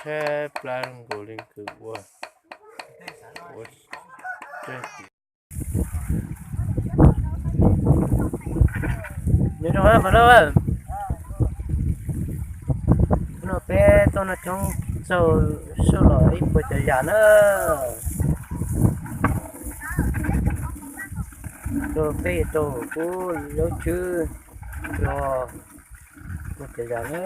Tshab plab zoo nkaus li kws ua, ua tseg tim. Nyob zoo na, hnub no peb tuaj noj tshoob txaug sub los ib puas cov yam na. Rau peb rau kuv zaub tswb rau puas cov yam na.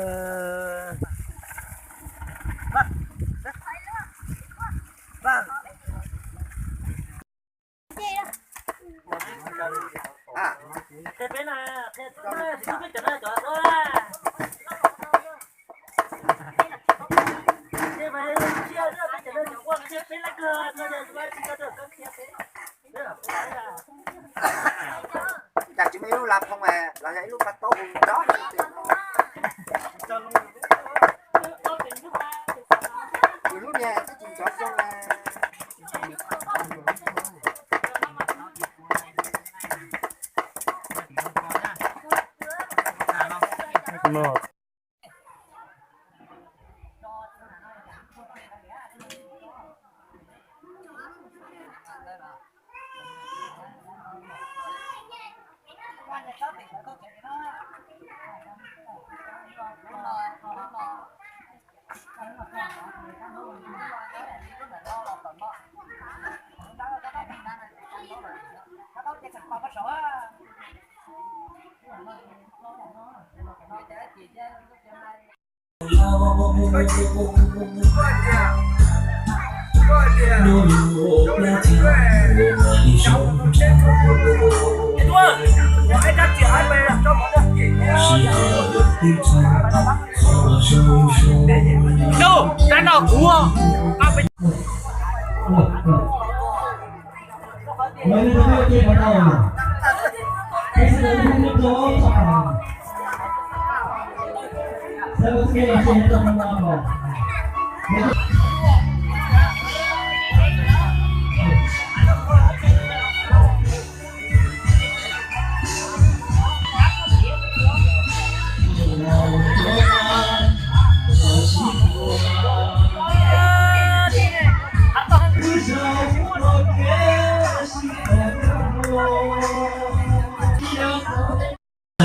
Cas tsis muaj ib lub la phoo los yog ib lub paj taub hu nrov. Lub niag twb tsis nrov zoo.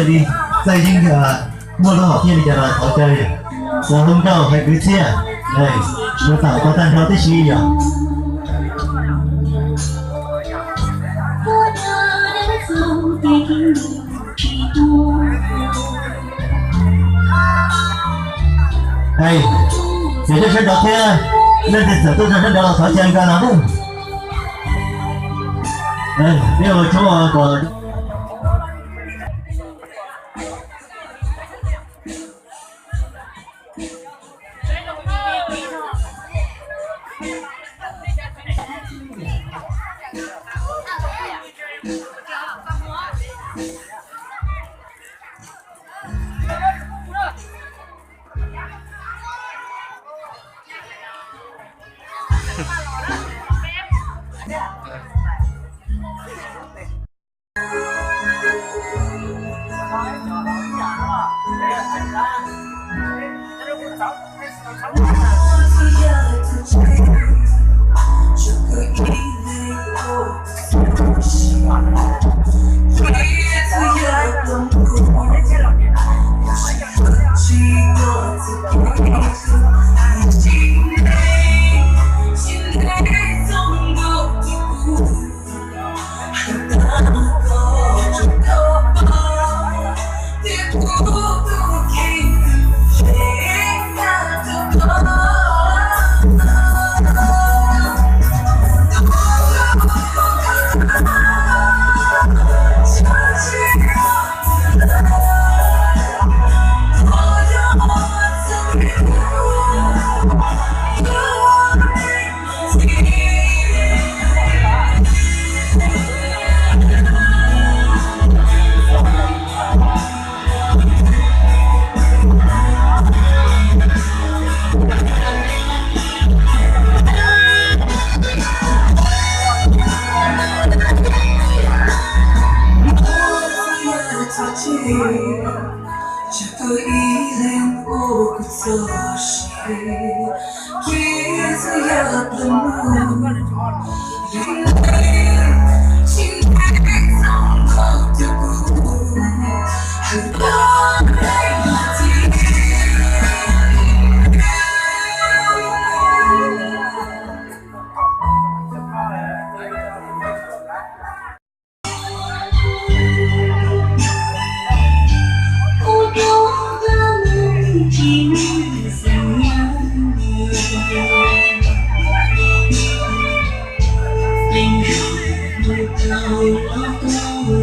Li txawj yeej muaj lub hom phiaj li cas los thov caw ua hluas nkauj hais kwv txhiaj, ua tam ua tag nrho tib si yom. Ces cov sawv daws thiab, leej twg txawm tuaj txog sawv daws los thov caw nkag los nawb. Peb ua tshoob kom Ib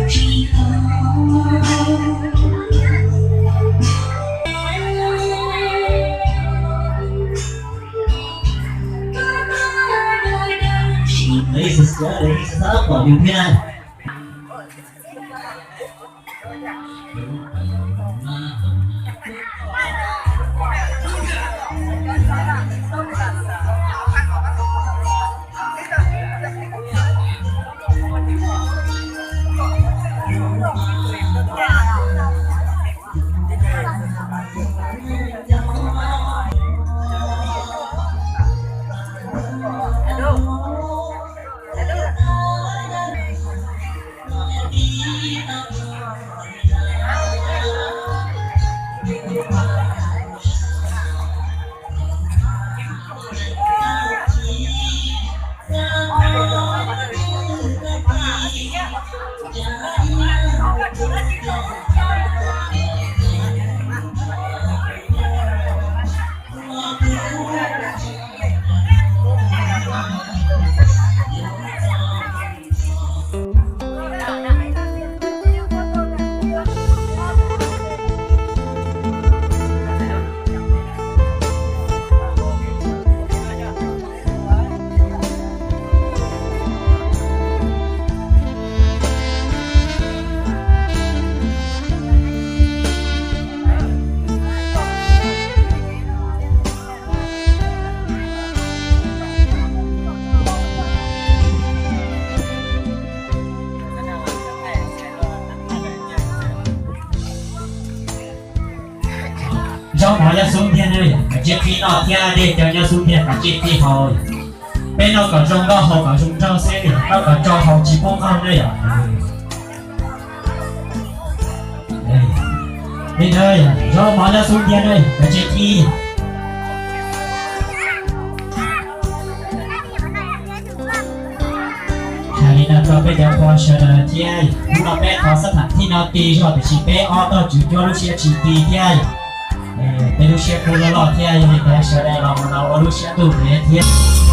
txhia pom yus thiab. Zaub mov nyob xub ntiag ne, kav tsij qhib noj thiab dej cawv nyob xub ntiag kav tsij qhib haus. Peb noj kom zoo nkauj haus kom zoo nraug xwb, noj kom tsau haus tsis poob qaug ne yom. Li ntawd zaub mov nyob xub ntiag ne, kav tsij qhib. Hais li no rau peb cov pog sawv daws thiab, hnub no peb thov xab tham thib no ti zog tiam sis peb ob tog tswv cuab lub siab tsis ti thiab. Peb lub siab kuj loj loj thiab, yog li ntawd sawv daws los mus no ua lub siab ntuj ntev thiab.